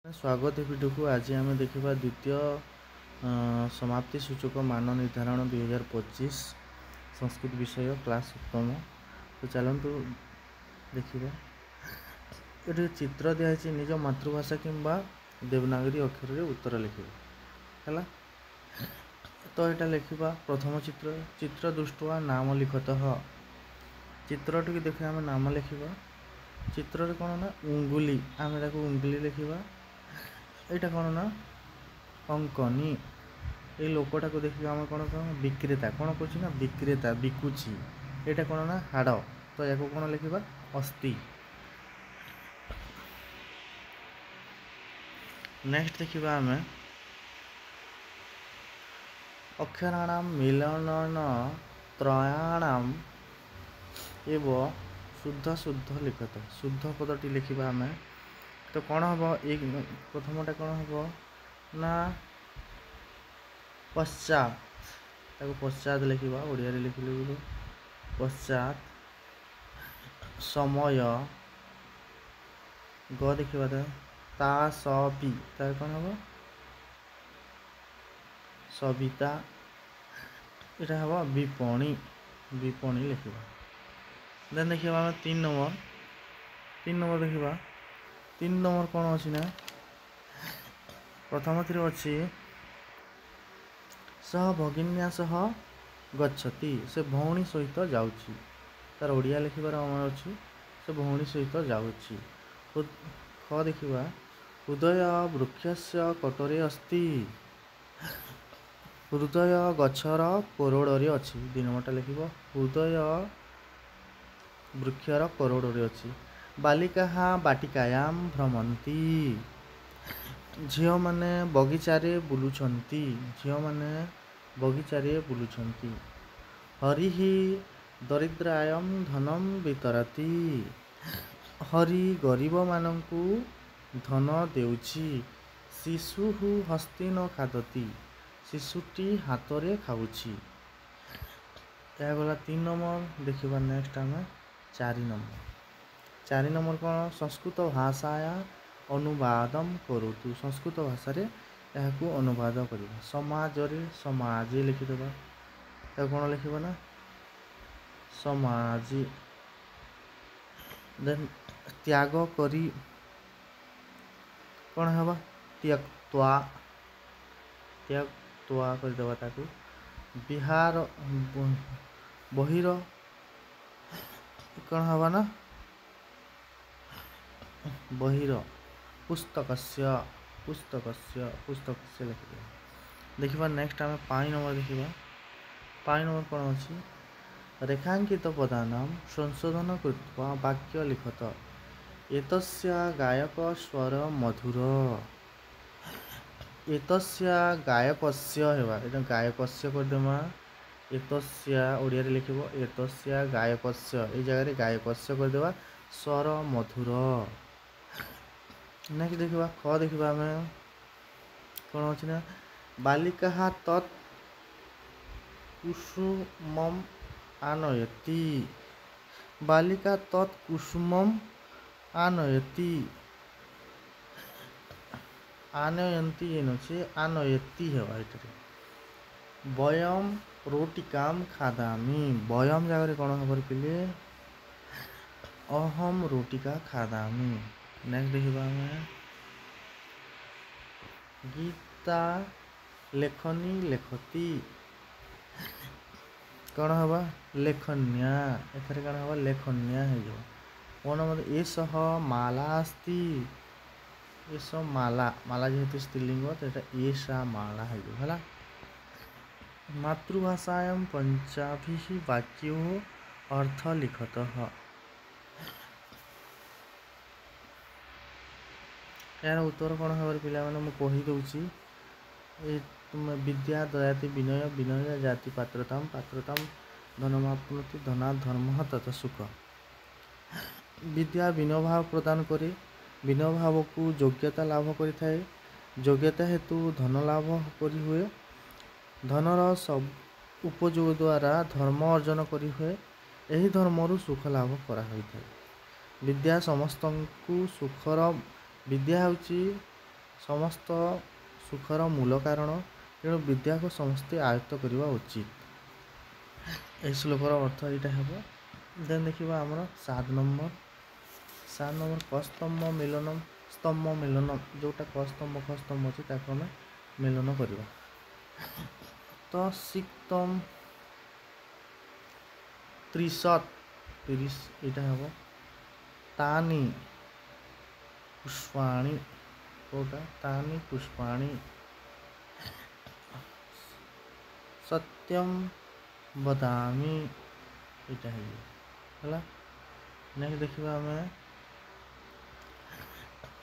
ସ୍ୱାଗତ ଏ ଭିଡ଼ିଓକୁ। ଆଜି ଆମେ ଦେଖିବା ଦ୍ୱିତୀୟ ସମାପ୍ତି ସୂଚକ ମାନ ନିର୍ଦ୍ଧାରଣ 2025, ସଂସ୍କୃତ ବିଷୟ, କ୍ଲାସ୍ ସପ୍ତମ। ତ ଚାଲନ୍ତୁ ଦେଖିବା। ଏଠି ଚିତ୍ର ଦିଆହେଇଛି, ନିଜ ମାତୃଭାଷା କିମ୍ବା ଦେବନାଗରୀ ଅକ୍ଷରରେ ଉତ୍ତର ଲେଖିବ। ହେଲା ତ, ଏଇଟା ଲେଖିବା। ପ୍ରଥମ ଚିତ୍ର, ଚିତ୍ର ଦୃଷ୍ଟ୍ୱା ନାମ ଲିଖତଃ। ଚିତ୍ରଟିକୁ ଦେଖି ଆମେ ନାମ ଲେଖିବା। ଚିତ୍ରରେ କ'ଣ ନା ଉଙ୍ଗୁଲି, ଆମେ ତାକୁ ଉଙ୍ଗୁଲି ଲେଖିବା। ଏଇଟା କ'ଣ ନା ଅଙ୍କନୀ। ଏଇ ଲୋକଟାକୁ ଦେଖିକି ଆମେ କ'ଣ କ'ଣ ବିକ୍ରେତା। କ'ଣ କରୁଛି ନା ବିକ୍ରେତା, ବିକୁଛି। ଏଇଟା କ'ଣ ନା ହାଡ଼, ତ ୟାକୁ କ'ଣ ଲେଖିବା? ଅସ୍ଥି। ନେକ୍ସଟ ଦେଖିବା ଆମେ, ଅକ୍ଷରାଣାମ ମିଳନ ତ୍ରୟାଣାମ ଏବ ଶୁଦ୍ଧ ଶୁଦ୍ଧ ଲିଖତ। ଶୁଦ୍ଧ ପଦଟି ଲେଖିବା ଆମେ। ତ କ'ଣ ହେବ? ଏଇ ପ୍ରଥମଟା କ'ଣ ହେବ ନା ପଶ୍ଚାତ୍। ତାକୁ ପଶ୍ଚାତ୍ ଲେଖିବା, ଓଡ଼ିଆରେ ଲେଖିଲେ ପଶ୍ଚାତ୍। ସମୟ ଗ ଦେଖିବା ତ ତା ସ ବି, ତାର କ'ଣ ହେବ? ସବିତା। ଏଇଟା ହେବ ବିପଣୀ, ବିପଣୀ ଲେଖିବା। ଦେନ୍ ଦେଖିବା ଆମେ 3 ନମ୍ବର। 3 ନମ୍ବର ଦେଖିବା। 3 ନମ୍ବର କ'ଣ ଅଛି ନା ପ୍ରଥମଥିରେ ଅଛି, ସହ ଭଗିନ୍ୟା ସହ ଗଚ୍ଛତି। ସେ ଭଉଣୀ ସହିତ ଯାଉଛି। ତାର ଓଡ଼ିଆ ଲେଖିବାର ଆମର ଅଛି, ସେ ଭଉଣୀ ସହିତ ଯାଉଛି। ଖ ଦେଖିବା, ହୃଦୟ ବୃକ୍ଷସ୍ୟ କଟରେ ଅସ୍ତି। ହୃଦୟ ଗଛର କୋରଡ଼ରେ ଅଛି। 2 ନମ୍ବରଟା ଲେଖିବ, ହୃଦୟ ବୃକ୍ଷର କୋରଡ଼ରେ ଅଛି। ବାଲିକାः ବାଟିକାୟାಂ ଭ୍ରମନ୍ତି। ଝିଅମାନେ ବଗିଚାରେ ବୁଲୁଛନ୍ତି। ଝିଅମାନେ ବଗିଚାରେ ବୁଲୁଛନ୍ତି। ହରିः ଦରିଦ୍ରାୟ ଧନಂ ବିତରତି। ହରି ଗରିବମାନଙ୍କୁ ଧନ ଦେଉଛି। ଶିଶୁଃ ହସ୍ତେନ ଖାଦତି। ଶିଶୁଟି ହାତରେ ଖାଉଛି। ଏହା ଗଲା 3 ନମ୍ବର। ଦେଖିବା ନେକ୍ସଟ ଆମେ 4 ନମ୍ବର। 4 ନମ୍ବର କ'ଣ? ସଂସ୍କୃତ ଭାଷାୟା ଅନୁବାଦମ କରୁତୁ। ସଂସ୍କୃତ ଭାଷାରେ ଏହାକୁ ଅନୁବାଦ କରିବା। ସମାଜରେ ସମାଜେ ଲେଖିଦେବା। ତାକୁ କ'ଣ ଲେଖିବା ନା ସମାଜେ। ଦେନ୍ ତ୍ୟାଗ କରି କ'ଣ ହେବ? ତ୍ୟକ୍ତ୍ୱା, ତ୍ୟକ୍ତ୍ୱା କରିଦେବା ତାକୁ। ବିହାର ବହିର କ'ଣ ହେବ ନା ବହିର ପୁସ୍ତକସ୍ୟ, ପୁସ୍ତକସ୍ୟ, ପୁସ୍ତକସ୍ୟ ଲେଖିଦେବା। ଦେଖିବା ନେକ୍ସଟ ଆମେ 5 ନମ୍ବର ଦେଖିବା। 5 ନମ୍ବର କ'ଣ ଅଛି? ରେଖାଙ୍କିତ ପଦାନାಂ ସଂଶୋଧନ କୃତ୍ୱା ବାକ୍ୟ ଲିଖତ। ଏତସ୍ୟ ଗାୟକ ସ୍ୱର ମଧୁର। ଏତସ୍ୟ ଗାୟକସ୍ୟ ହେବା, ଏଇଟା ଗାୟକସ୍ୟ କରିଦେମା। ଏତସ୍ୟ ଓଡ଼ିଆରେ ଲେଖିବ, ଏତସ୍ୟ ଗାୟକସ୍ୟ, ଏଇ ଜାଗାରେ ଗାୟକସ୍ୟ କରିଦେବା, ସ୍ୱର ମଧୁର। ନେକ୍ସଟ ଦେଖିବା ଖ ଦେଖିବା ଆମେ, କ'ଣ ଅଛି ନା ବାଲିକାः ତତ୍ କୁସୁମମ୍ ଆନୟତି। ବାଲିକା ତତ୍ କୁସୁମମ୍ ଆନୟତି। ଆନୟନ୍ତି ଯେନ୍ ଅଛି, ଆନୟତି ହେବା ଏଠାରେ। ବୟମ୍ ରୋଟିକାମ୍ ଖାଦାମି। ବୟମ୍ ଜାଗାରେ କ'ଣ ହେବ ପିଲେ? ଅହମ୍ ରୋଟିକା ଖାଦାମି। ନେକ୍ସଟ ଦେଖିବା ଆମେ, ଗୀତା ଲେଖନୀ ଲେଖତି। କ'ଣ ହେବା? ଲେଖନ୍ୟା। ଏଥିରେ କ'ଣ ହେବ? ଲେଖନ୍ୟା ହେଇଯିବ। କ'ଣ ନମ୍ବର, ଏଷଃ ମାଲା ଅସ୍ତି। ଏଷ ମାଲା, ମାଲା ଯେହେତୁ ସ୍ତ୍ରୀଲିଙ୍ଗ, ତ ଏଇଟା ଏଷା ମାଳା ହେଇଯିବ। ହେଲା। ମାତୃଭାଷାୟାं ପଞ୍ଚାଭିः ବାକ୍ୟୋः ଅର୍ଥ ଲିଖତଃ। ଏହାର ଉତ୍ତର କ'ଣ ହେବ ପିଲାମାନେ, ମୁଁ କହିଦେଉଛି। ଏ ତୁମେ, ବିଦ୍ୟା ଦୟାତି ବିନୟ, ବିନୟ ଜାତି ପାତ୍ରତାମ, ପାତ୍ରତାମ ଧନମାପ୍ନୋତି, ଧନା ଧର୍ମ ତତ ସୁଖ। ବିଦ୍ୟା ବିନୟ ପ୍ରଦାନ କରେ, ବିନୟ ଭାବକୁ ଯୋଗ୍ୟତା ଲାଭ କରିଥାଏ, ଯୋଗ୍ୟତା ହେତୁ ଧନ ଲାଭ କରିହୁଏ, ଧନର ଉପଯୋଗ ଦ୍ୱାରା ଧର୍ମ ଅର୍ଜନ କରିହୁଏ, ଏହି ଧର୍ମରୁ ସୁଖ ଲାଭ କରାହୋଇଥାଏ। ବିଦ୍ୟା ସମସ୍ତଙ୍କୁ ସୁଖର, ବିଦ୍ୟା ହେଉଛି ସମସ୍ତ ସୁଖର ମୂଳ କାରଣ, ତେଣୁ ବିଦ୍ୟାକୁ ସମସ୍ତେ ଆୟତ୍ତ କରିବା ଉଚିତ। ଏହି ଶ୍ଲୋକର ଅର୍ଥ ଏଇଟା ହେବ। ଦେନ୍ ଦେଖିବା ଆମର 7 ନମ୍ବର। 7 ନମ୍ବର କ ସ୍ତମ୍ଭ ମିଲନ, ସ୍ତମ୍ଭ ମିଲନ, ଯେଉଁଟା କ ସ୍ତମ୍ଭ ଖ ସ୍ତମ୍ଭ ଅଛି ତାକୁ ଆମେ ମିଲନ କରିବା। ତ ସିକ୍ତମ ତ୍ରିଶତ 30 ଏଇଟା ହେବ। ତାନି ପୁଷ୍ପାଣି, କେଉଁଟା? ତାନି ପୁଷ୍ପାଣି। ସତ୍ୟମ ବଦାମି, ଏଇଟା ହେଇଯିବ। ହେଲା, ନେକ୍ସଟ ଦେଖିବା ଆମେ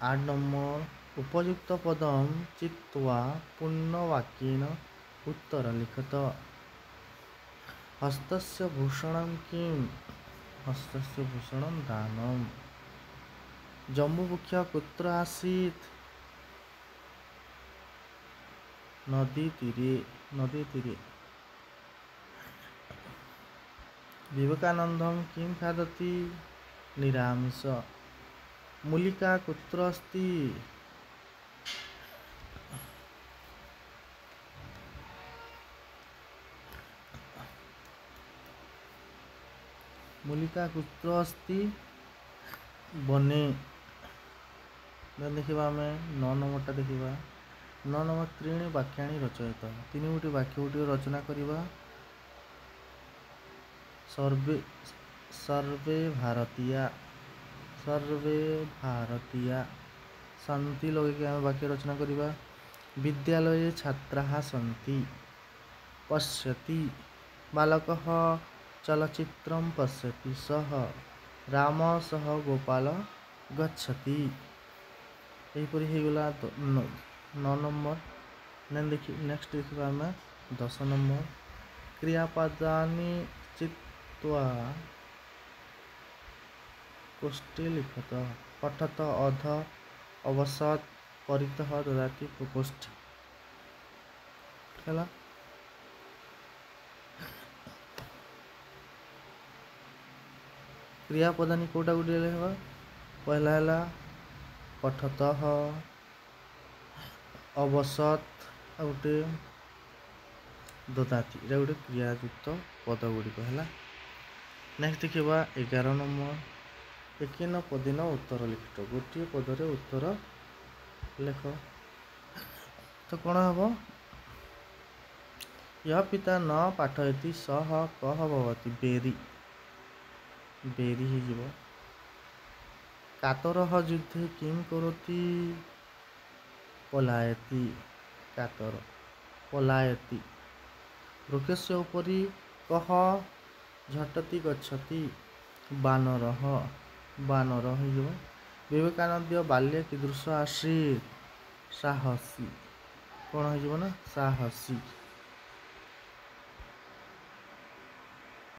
8 ନମ୍ବର। ଉପଯୁକ୍ତ ପଦം ଚିତ୍ୱା ପୂର୍ଣ୍ଣବାକ୍ୟେନ ଉତ୍ତର ଲିଖତ। ହସ୍ତସ୍ୟ ଭୂଷଣಂ କିମ୍? ହସ୍ତସ୍ୟ ଭୂଷଣಂ ଦାନମ୍। ଜମ୍ବୁବୃକ୍ଷ କୁତ୍ର ଆସୀତ୍? ନଦୀ ତୀରେ, ନଦୀ ତୀରେ। ବିବେକାନନ୍ଦಂ କିମ୍ ଖାଦତି? ନିରାମିଷ। मूलिका कुत्र अस्ति? मूलिका कुत्र अस्ति? ବନେ। ଦେନ୍ ଦେଖିବା ଆମେ 9 ନମ୍ବରଟା ଦେଖିବା। 9 ନମ୍ବର ତ୍ରୀଣି ବାକ୍ୟାଣି ରଚୟତ, 3 ଗୋଟି ବାକ୍ୟ ଗୁଡ଼ିକ ରଚନା କରିବା। ସର୍ବେ, ସର୍ବେ ଭାରତୀୟା, ସର୍ବେ ଭାରତୀୟା ଶାନ୍ତି ଲଗେଇକି ଆମେ ବାକ୍ୟ ରଚନା କରିବା। ବିଦ୍ୟାଳයේ ଛାତ୍ରାः ସନ୍ତି। ପଶ୍ୟତି, ବାଳକः ଚଳଚ୍ଚିତ୍ରं ପଶ୍ୟତି। ସହ, ରାମ ସହ ଗୋପାଳ ଗଚ୍ଛତି। ଏହିପରି ହେଇଗଲା 9 ନମ୍ବର। ଦେନ୍ ଦେଖି ନେକ୍ସଟ ଦେଖିବା ଆମେ 10 ନମ୍ବର। କ୍ରିୟାପଦାନି ଚିତ୍ୱା କୋଷ୍ଠେ ଲିଖତ। ପଠତ, ଅଧ, ଅବସତ, ପରିତଃ, ଦଦାତି, ପ୍ରକୋଷ୍ଠେ। ହେଲା, କ୍ରିୟାପଦାନି କେଉଁଟା ଗୋଟିଏ ଲେଖିବା? ପହିଲା ହେଲା ପଠତଃ, ଅବସତ, ଆଉ ଗୋଟେ ଦଦାତି। ଏଇଟା ଗୋଟେ କ୍ରିୟାଯୁକ୍ତ ପଦ ଗୁଡ଼ିକ ହେଲା। ନେକ୍ସଟ ଦେଖିବା 11 ନମ୍ବର। ଏକେନ ପଦିନ ଉତ୍ତର ଲିଖିତ, ଗୋଟିଏ ପଦରେ ଉତ୍ତର ଲେଖ। ତ କ'ଣ ହେବ? ୟ ପିତା ନ ପାଠୟତି ସହ କହ ଭବତି? ବେରି, ବେରି ହେଇଯିବ। କାତରଃ ଯୁଦ୍ଧେ କିಂ କରୋତି? ପଲାୟତି, କାତର ପଲାୟତି। ବୃକ୍ଷସ୍ୟ ଉପରି କହ ଝଟତି ଗଚ୍ଛତି? ବାନରଃ, ବାନର ହେଇଯିବ। ବିବେକାନନ୍ଦ ବାଲ୍ୟେ କୀଦୃଶ ଆସୀତ୍? ସାହସୀ। କ'ଣ ହେଇଯିବ ନା ସାହସୀ।